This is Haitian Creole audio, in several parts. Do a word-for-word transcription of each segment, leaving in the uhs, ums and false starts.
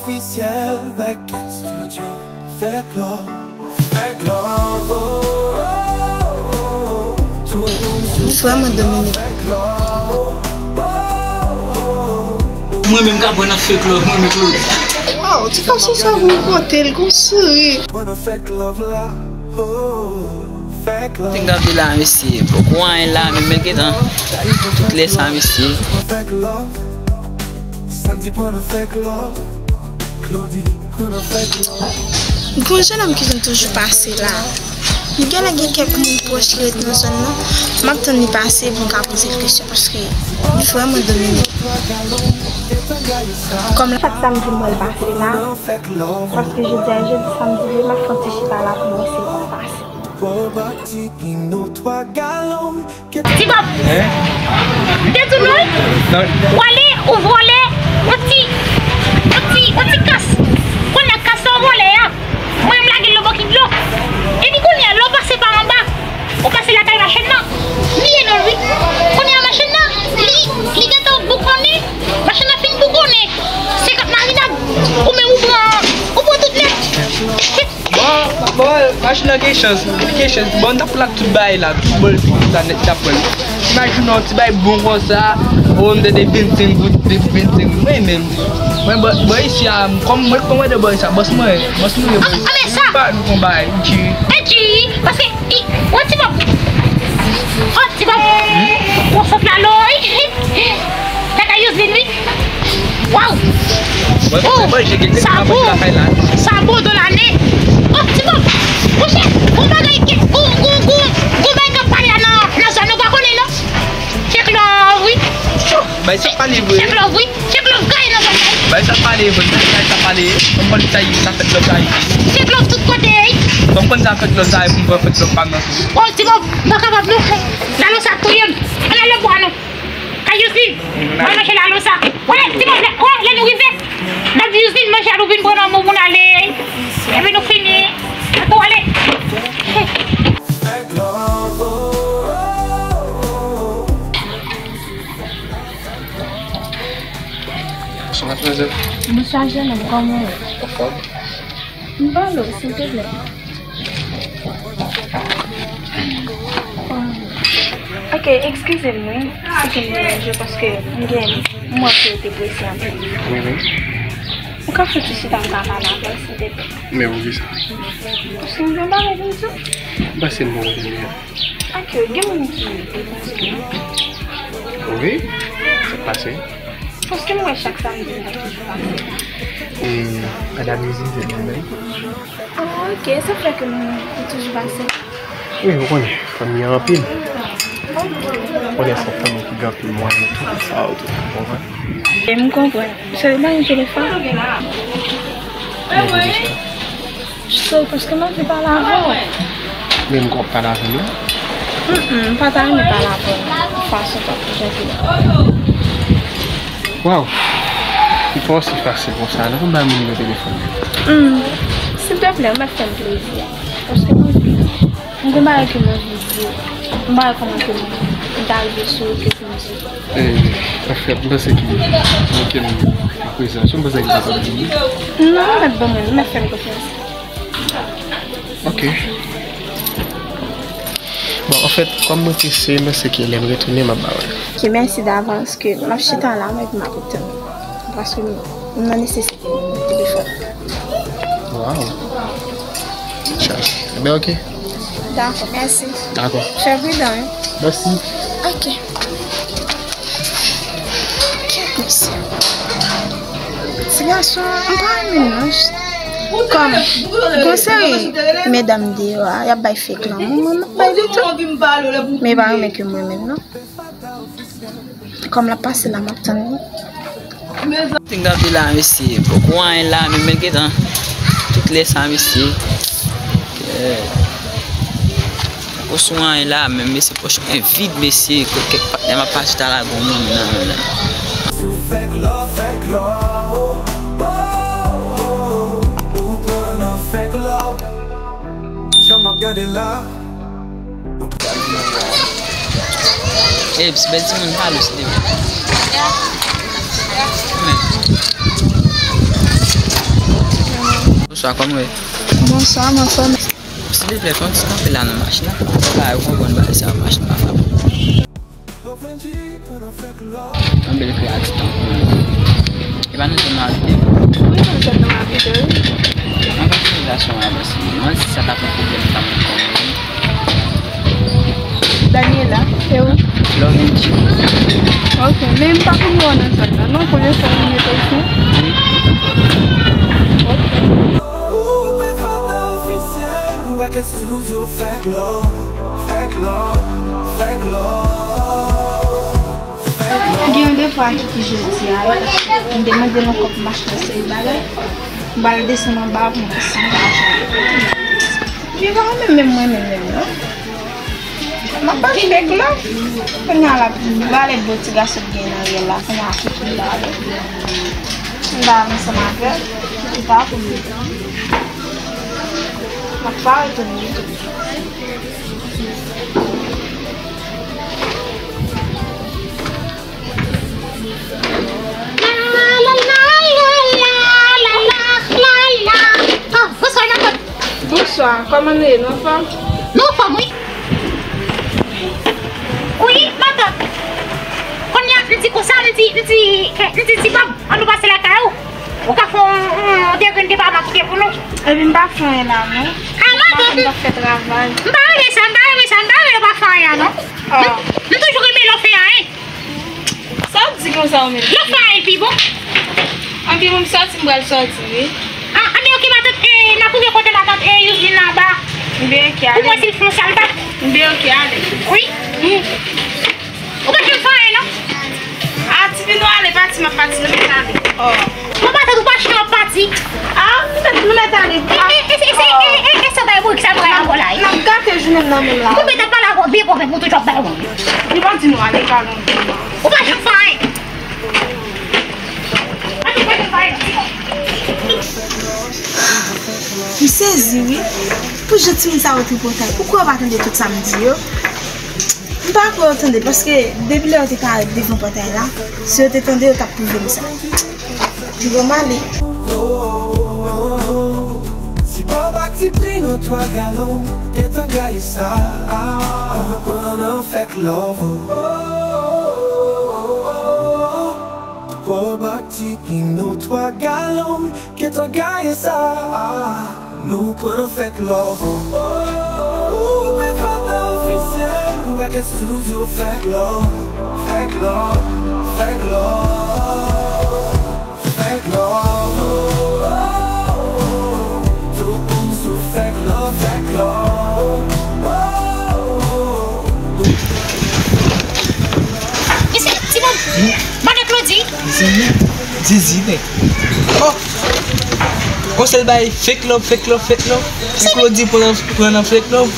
Ofisyèl Vèk Studio. Fèk love, fèk love, oh, oh, oh, oh. Tout moun sou Vèk love, fèk love, oh, oh, oh, oh. Mwen menm ka pran nan fèk love, mwen menm Claude. Waw, ti gason sa bon kote l gon souri. Mwen nan fèk love la, oh, fèk love. Te gade la, mesye, poko anyen la, men men gentan. Tout lè sa, mesye. Fèk love. Samdi pou nou fè klòb, Claudy pou nou fè klòb. Gon jennonm ki vin toujou pase la. M genlè gen kèk moun pwòch ki ret nan zòn nan. M ap tann li pase pou m ka poze l kesyon paske li vrèman domine. Kòm chak samdi m wè l pase la, paske jodi a jodi samdi, m ap fè yon ti chita la pou m wè si l pase. Ti Bob, m te di w non, w ale, ou vole, yon ti, yon ti, yon ti kas. Kounye a kas sa w vole a, mwen m lage l nan bò ki dlo. Epi kounye a, lè w pase pa anba, ou pase lakay machann nan, m bliye non l wi. Kounye a machann nan, li, li gentan boukonnen, machann nan fin boukonnen, senkant marinad, ou menm ou pran, ou pran tout nèt. Bon, bon, machin nan gen chans, li gen chans. Bon, m t ap plat tout bagay la, tout bòl figi sa nèt t ap pran. Imajine yon ti bagay bon konsa, o, m tande vennsenk goud, de vennsenk goud. Mwen menm, mwen, bò, bò isi a, kòm mwen, kòm mwen de bò isi a, bòs mwen, bòs mwen, bòs mwen. Ah, ah, men sa. Pa nou konn bagay, G. E G, paske, i, wè ti bòb. O, ti bòb. Wè fòk la lò, wi. Kaka Youzlin, wi. Waw! Mwen, oh, mwen, mwen, sa bon! Sa bon, Dolane! Oh, ti bòb! Monchè, gon bagay ki, gon, gon, gon, gon bagay k ap pale a nan, nan zòn nou pa konnen, non? Check love, wi! Bay sa pale vre. Check love, wi! Check love, gaye nan zòn nan, wi! Bay sa pale vre, bay sa pale. Mwen konn sa, sa fèt lòt sa. Check love tout kote, wi! Mwen konn sa fèt lòt sa, pou mwen fèt lòt pa nan. Oh, ti bòb, m pa kapab, non. Lalo sa touye m. Ann ale bwa, non. Kay Youzlin, mwen manje lalo sa. Wè, ti bòb, wè, lè nou rive, n ap di Youzlin manje a, nou vin pran nan men w pou n ale. Epi nou fini. Epi w ale. Bonsoir, mademoiselle. Bonsoir, jeune homme, kòman w ye? Anfòm. M pale w, silvouplè. Ok, eskize m, wi, si ke m deranje w, paske m gen, m wè ke w te prese anpil. Wi, wi. Ou ka fè ti chita m ka pale avè w, silvouplè? Men poukisa? Paske m gen bagay pou m di w. M panse m bon kote m ye. Ok, gen moun ki, ki kontinye. Wi, sa k pase? Paske m wè chak samdi m ta toujou pase la. E madan Youzlin se li menm? Ah, ok, sa fè ke m, m toujou pase. Wi, ou konnen, fanmi an anpil. Ok. Ou konnen se fanmi ki gen anpil mwayen, tout sa, tout, ou konprann? E m konprann. Se li ba m telefòn. Men poukisa? Jis paske m anvi pale avè w. Men m kwè w ap pale avè m la? Mm, mm, m pa ta renmen pale avè w fason sa pou jete. Waw! Li pa osi fasil konsa, non, pou bay moun nan telefòn. Mm, silvouplè, ou mèt fè m plezi. Paske m anvi, m gen bagay ke m anvi di w. M pa wè kòman ke m, m ta rive sou ou ke pou m di w. E, anfèt, m panse ke, ok, m, aprezan, si m panse ke m kapab di wi. Non, ou mèt ban mwen, ou mèt fè m konfyans. Ok. Bon, anfèt, kòm mwen prese, mwen se ke lè m retounen, m ap ba w l. Ok, mèsi davans ke m ap chita la, mwen, epi m ap tann. Paske m, m nan nesesite telefòn. Waw. Chans. Enben, ok. Dakò, mèsi. Dakò. Fè pridan, wi. Mèsi. Ok. Kèt mesye. Ti gason an, m pa renmen non. Kòm gon seri medam deyò a, y ap bay fake lanmou, mwen m ap bay li tou. Men pa renmen ke mwen menm non. Kòm l ap pase la, m ap tann li. Te gade la, mesye, poko anyen la, men men gentan. Tout lè sa, mesye. Poko sou anyen la, men mesye, pòch mwen vid, mesye. Kèk patnè m ap pase ta la, gon moun nan men la. Sou fake love, fake love, oh, oh, oh, oh. Ou pran nan fake love. Jan m ap gade la. Eps, bèl timoun, pa lous li. Men. Bonswa, kòman w ye? Bonswa, m anfòm. Silvouplè, fè yon ti kanpe la nan machin nan. Fè bagay, ou konprann bagay sa, machin pa fè. Yon bèl kreyati tankou nou. E pa nou sèl n ap abite? Wi, nou sèl n ap abite, wi. Mwen pa fè relasyon avanse. Mwen si sa ta pran pwoblèm pa mwen konn. Daniela, se ou? Love and Chill. Ok, men m pa konn wè w nan zòn nan, non, premye fwa m mete w sou. Wi. Ok. Ou mwen fòt ofisyèl, ou wè ke se toujou fèk love, fèk love, fèk love. Gen yon de fwa ki jodi a, m te mande l yon kòb m achte yon seri bagay. M pral desann anba pou m desann lajan. Li pa renmen menm mwen menm menm non. M ap bat fèk la. Kounye a la, m prale bo ti gason k gen nan ryèl la. Kounye a fouti m prale. M ba ansanm avè l. Li pa pou li. M ap pa retounen ditou. Oh, bonswa, matant. Bonswa, kòman nou ye? Nou anfòm? Nou anfòm, wi. Wi, matant. Kounye a, m di konsa, m di, m di, m di, Ti Bòb, ann nou pase lakay ou. Ou ka fè yon, yon, yon degrenn de pa makiye pou nou. Epi m pa fè anyen la, non. Ah, matant. M ap fè travay. M pa renmen sa, m pa renmen sa, m pa renmen lè w pa fè anyen, non. Oh. M, m toujou renmen lè w fè anyen. Sa w di konsa ou menm? Lè w fè anyen pi bon. Anpi pou m sòti, m pral sòti, wi. Ah, anben, ok, matant, e, n ap rive kote matant, e, Yuzlin anba. M byen, ok, ale. Pou mwen, si l fè yon sal bat. M byen, ok, ale. Wi. Ou pa janm fè anyen, non? Ah, tifi, nou ale, pati, m ap pati, nou mèt ale. Oh. Bon, matant, ou pa janm ap pati. Ah, nou mèt, nou mèt ale. E, e, e, e, e, e, e, sa bay bourik sa nou bay ankò la, e? N ap gate jounen m nan menm la. Ou mèt ap pale avè w byen pwòp, epi ou toujou ap bay bourik. Li pa di nou ale, kalon. Ou pa janm fè anyen. M sezi, wi. Pou jan timoun sa yo tripotay, poukò yo pa tande tout sa m di yo? M pa kwè yo tande, paske depi lè yo te parèt devan pòtay la, si yo te tande, yo t ap twouve m sa. Bon, m ale. Ti Bòb ak Ti Pino twa galon, gentan gaye sa. Nou pran nan fèk love. Ti Bòb ak Ti Pino twa galon, gentan gaye sa. Nou pran nan fèk love. Ou mèt fè ofisyèl, ou wè ke se toujou fèk love, fèk love, fèk love. Fèk love, oh, oh, oh. Tout moun sou fèk love, fèk love, oh, oh, oh. Mesye, Ti Bòb, madan Claudy. Zizi, Zizi, nèg. Oh! Gon sèl bagay, fake love, fake love, fake love. Ti Claudy pran, pran nan fake love.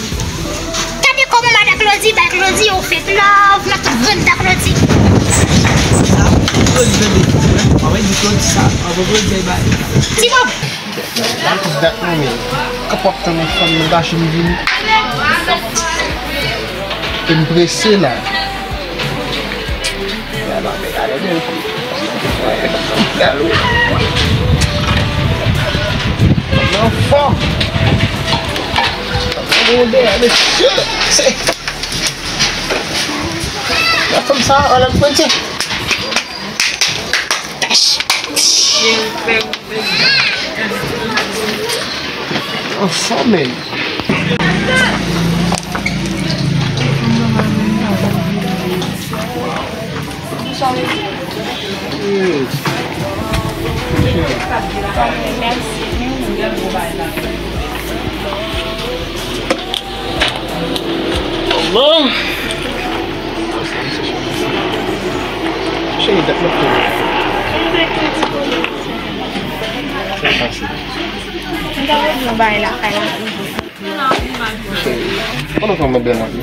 Gade kòman madan Claudy bay Claudy yon fake love nan tout grenn dan Claudy. Sa, Claudy tande. Mwen di Claudy sa, mwen Claudy bay. Ti Bòb. Gade tout dat mwen, men. Kòman w ap tann yon fanm nan pa janm vini? E m prese la. Nan fòm. Gade mesye, se la fanm sa, an lè m pran tchè. Anfòm, men. Allah! Cheri, dat mwen fè. Sa pase. M ta vle di yon bagay lakay la. Cheri, konnen kòman bèl mwen ye.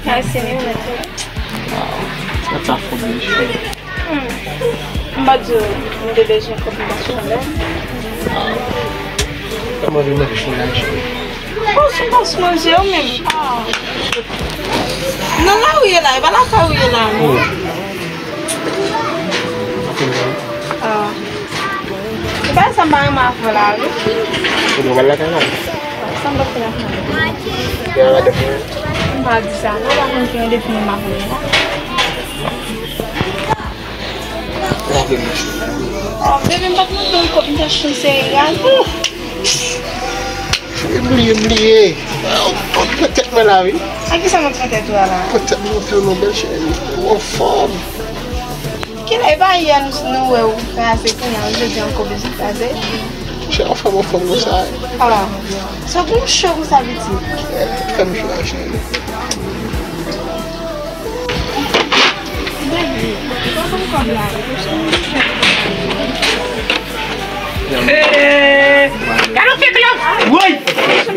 Kay se li ou mèt. Ah, sa fò byen, cheri. Hmm. M pa di w, m te bezwen kòb m pa sou lè. Ah. Kòman vin manje cheri? Oh, se pa sou manje ou menm. Ah. Nan lari w ye la, e pa lakay ou ye la, non. Hmm. Ah. E pa Sa m pa renmen avè w la, wi. Ou gen mal lakay la? Sa m pa fè lakay la. Gen madanm ou? M pa di sa, non, pa konn ki yon depi moun m ap renmen la. Raple m, cheri. Oh, bebe, m pa t mande w kòb, m t achte yon seri gato. Cheri, m bliye, m bliye. Ou pran tèt mwen la, wi. A kisa m ap pran tèt ou a la? Pran tèt mwen, ou tèlman bèl, cheri. Ou anfòm. Kilè, e pa yè nou, nou wè ou kraze, kounye a jodi ankò bezwen kraze? Cheri, anfòm, anfòm konsa. Ah, sa pou cho konsa, pitit. Fè m cho la, cheri. Hey! Gade yon fake love! Woy! Fake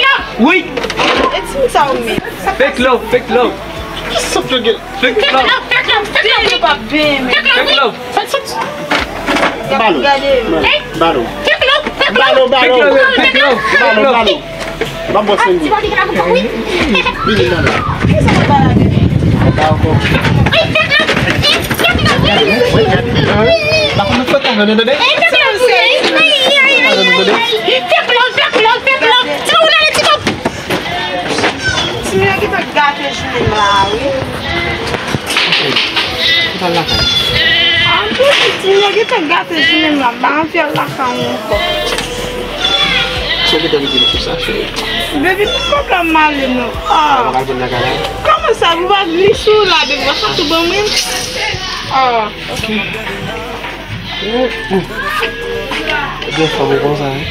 love! Woy! E ti sa ou menm. Fake love, fake love. Ki sòt yo gen? Fake love, fake love, fake love. Fake love. Fake love. Balo. Balo. Fake love, fake love. Balo, balo. Fake love, fake love. Balo, balo. Ba m bò sendwi. Vini nan la. Ba ankò. Ba konn fè tan nan dede. Fake love, fake love, fake love. Ti moun ale ti kòb. Ti moun yo gentan gate jounen m la, wi. Ou pral lakay. Anplis, ti moun yo gentan gate jounen m la, m pa anvi al lakay ou ankò. Sa w gentan vin di m sou sa, cheri? Baby, poukòb la m ale non? Ah. Ou pral vin lakay la? Kòman sa? Ou pa vin sou la, baby, w ap tou ban mwen? Ah. Ok. Ou gen fanm konsa, hein?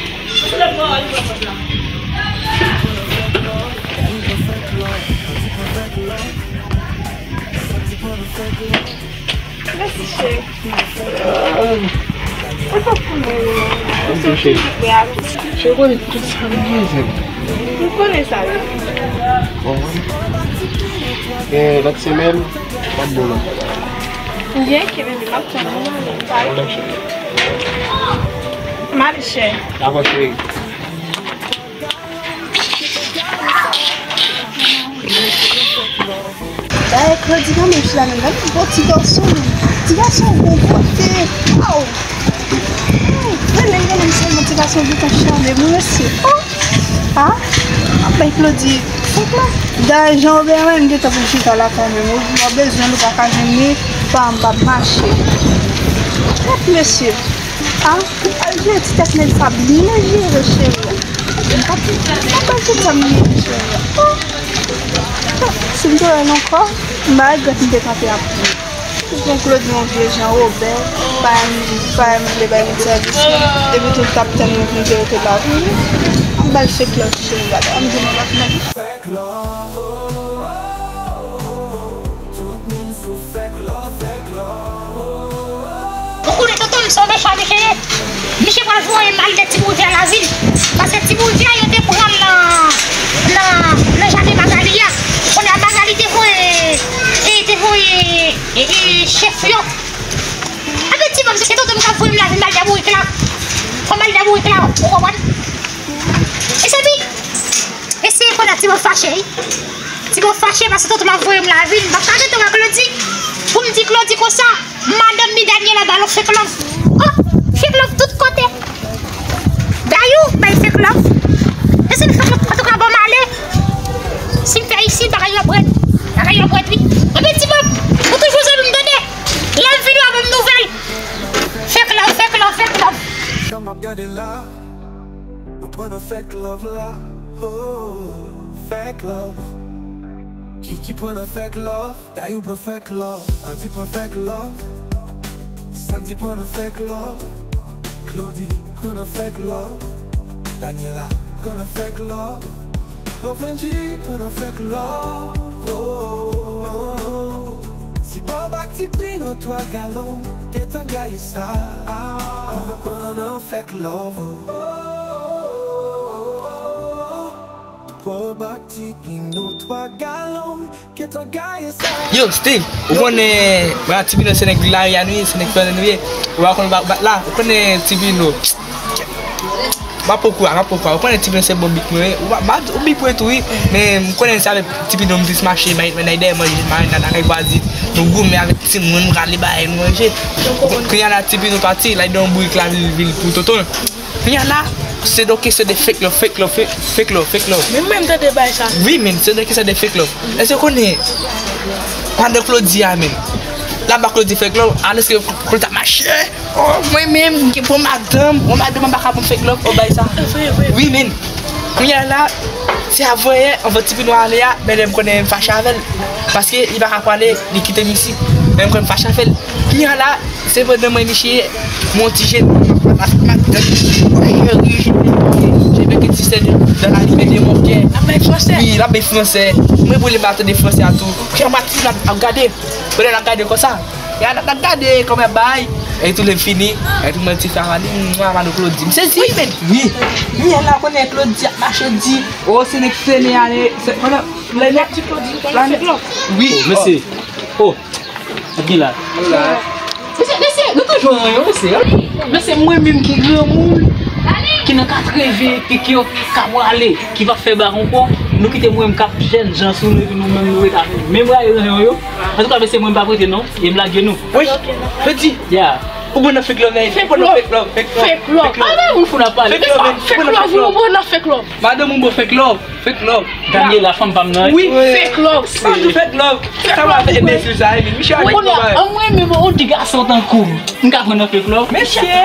Mèsi, cheri. Ou pa konnen, non. Mèsi, cheri. Cheri, konnen tout sa m bezwen. M konnen sa, wi. Bon, wi. Gen lòt semèn, m ap bon nan. Byen, ke bebe, m ap tann ou, m ale, m pare. Bon, cheri. M ale, cheri. Dakò, cheri. Dayè, Claudy, gade menm chita menm, gade yon bon ti gason, menm. Ti gason, bon kote. Aw! Rele m, rele m sèlman, ti gason gentan chale, mwen mesye. Oh! Ah! Ap bay Claudy fòk la. Dayè, jan w wè menm, gentan pou chita la kanmenm. Ou, ou bezwen l, ou pa ka jwenn li, pa m p ap mache. Fòk mesye. Ah! Al jere ti tèt nèg sa byen jere, cheri. M p ap, m p ap bay tout sa m genyen, cheri. Oh! Si m te wè l ankò, m pa regrèt m te kanpe ap di. Ou konn Claudy yon vye jan, Wobè, pa renmen, pa renmen vle bay moun sèvis, non. Epi tou l t ap tann yon moun ke yo te ba pou li. M ba l fake love, cheri, gade, m di nou lòt nèg. Ou konnen tonton m se yon mechan misye ye. Misye pral voye m al met Ti Boujè a lavil. Paske Ti Boujè a yo te pran l nan, nan, nan jaden Magali a. Kounye a Magali te voye, e, te voye, e, e, chèf yo. Anben ti bòb, se tonton m k ap voye m lavil m al dè bourik la. Fò m al dè bourik la, ou konprann? E se pi, e se kounye a ti bòb fache, wi. Ti bòb fache paske tonton m ap voye m lavil. M p ap ka rete wè Claudy pou m di Claudy konsa. Madanm ni Daniela ba l yon fake love. Oh, fake love tout kote. Dayou bay fake love. E si l fake love, antouka, bon, m ale. Si m fè isit, bagay yo ap rèd. Bagay yo ap rèd, wi. Ebyen, ti bòb, ou toujou zanmi m, tande. Lè m vini, w a ban m nouvèl. Fake love, fake love, fake love. Jan m ap gade la, nou pran nan fake love la. Oh, fake love. Kiki pran nan fake love. Dayou pran fake love, Andy pran fake love, Sandy pran nan fake love, Claudy pran nan fake love, Daniela pran nan fake love, Lovendy pran nan fake love. Oh, oh, oh, oh. Ti Bob ak Ti Pino twa galon, gentan gaye sa. Pran nan fake love. Oh, oh, oh, oh, oh. Bob ak Ti Pino twa galon. Yo, Steve, ou konnen, bra, Ti Pino se nèg lari a nou ye, se nèg fè nou ye. Ou pa konn ba, ba, la, ou konnen Ti Pino. M ap poko a, m ap poko a. Ou konnen Ti Pino se bon bit mwen ye. Ou pa, ba, ou bit mwen tou, wi. Men, m konnen se avèk Ti Pino m plis mache, m al, m al dèyè manje, m al nan lakay vwazin. Nou goumen avèk timoun, nou rale bagay, nou manje. Kounye a la, Tipino pati, l al nan bourik la, vin, vin pou tonton l. Kounye a la, se de kesyon de fake love, fake love, fake, fake love, fake love. Men mwen, m tande bagay sa. Wi, men, se de kesyon de fake love. Èske w konnen, pandan Claudy a, men, l ap ba Claudy fake love, alòske Claudy ap mache. Oh, mwen menm, m gen bon madanm, bon madanm an pa ka ban m fake love, oh, bay sa. Vre, vre. Wi, men. Kounye a la, se avanyè, anvan Tipino ale a, men lè m konnen m fache avè l. Paske li pa ka pwale, li kite m isi. Men m konnen m fache avè l. Kounye a la, se pandan mwen, misye, mon ti jèn, madanm, cheri, je veux que tu sois dans la lumière de mon cœur. Ap bay fransè. Wi, l ap bay fransè. Mwen, pou li pa tande fransè a tou. Kounye a, m ap gade. Kounye a, l ap gade konsa. Ya, n ap gade kòman bay. E tou lè m fini, e tou mwen ti fè avè li, mwa, mano Claudy. M sezi, men. Wi. Wi, la konnen Claudy ap mache di, oh, se nèg fene ale, se, konnen, lè nèg ti Claudy, konnen fake love. Wi. Oh, mesye. Oh, ap gen la. Mesye, mesye, nou toujou anranyon, mesye, hein? Mesye, mwen menm ki granmoun, ki nan katreven, ki, ki, k ap prale, ki p ap fè bak ankò, nou kite mwen menm k ap jèn jan sou nou, epi nou menm nou ret avè menm rayi ranyon yo. Antouka, mesye, mwen m p ap rete non, e m lage nou. Wi, Claudy. Ya. Ou bon nan fake love, men. Fake love. Fake love, fake love. Fake love. Ala moun fou n ap pale. Fake love, men. Fake love, ou bon nan fake love. Madanm ou bon fake love, fake love. Daniela, fanm pa m nan. Wi. Fake love. Fake love. Sa w ap fè enbesil sa, Emin? Misye a di bagay. Anmwey, men bon, ou di gason tankou m, m ka pran nan fake love. Mesye. Gade,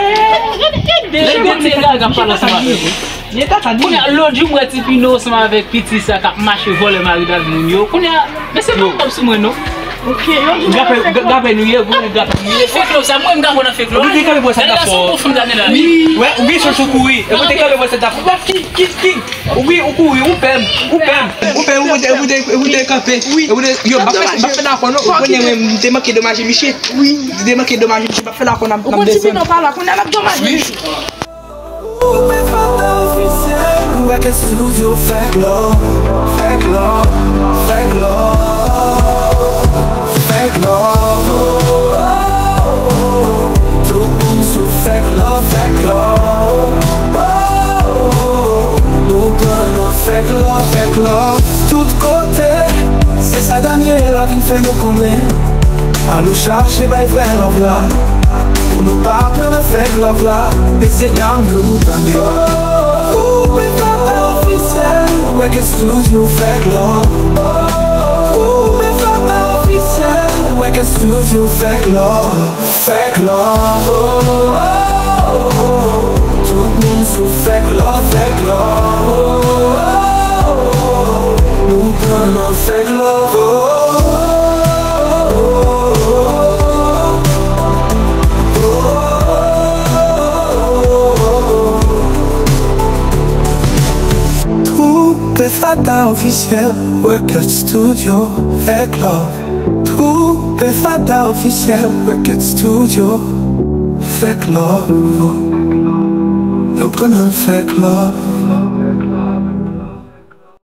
gade, gade, gade, gade, gade, gade, gade, gade, gade, gade, gade, Kounye a, lòt jou, m wè Tipino ansanm avèk piti sa k ap mache vòlè maridaj moun yo. Kounye a, mesye, pa kòb sou mwen, non. Ok, yo di gape, gape nou ye, goumen gape nou ye. Fake love, sa, mwen, m ka pran nan fake love. Ou te kanpe bwè sa t ap fò. Gade gason pwofon gade la. Wi, ou gen chans ou kouri. E ou te kanpe bwè sa t ap fò. King, king, king. Wi, ou kouri, ou pè m, ou pè m. Ou pè m, ou te, ou te, ou te kanpe. Wi. Ou te, yo, m ap fè, m ap fè dakò, non. Ou konnen mwen, m te manke domaje misye. Wi. M te manke domaje misye, m ap fè dakò, n ap, n ap desann. Ou konn Tipino pa la, kounye a n ap domaje misye. Ou pe fata ofisyèl, ou wè ke studio fake love, fake love, fake love, fake love, oh, oh, oh, oh. Tout moun sou fake love, fake love, oh, oh, oh, oh. Nou pran nan fake love, fake love. Tout kote, se sa Daniela vin fè nou konnen. Annou chache bay vrè love la. Pou nou pa pran nan fake love la. Mesye dam, nou tande. Koupe fata ofisyèl, wè ke studio fake love. Koupe fata ofisyèl, wè ke studio fake love. Fake love, oh, oh, oh, oh. Tout moun sou fake love, fake love, oh, oh, oh, oh. Nou pran nan fake love, oh, oh, oh, oh. Troupe Fata Officiel, Record Studio, fake love. Troupe Fata Officiel, Record Studio, fake love. Nou pran nan fake love.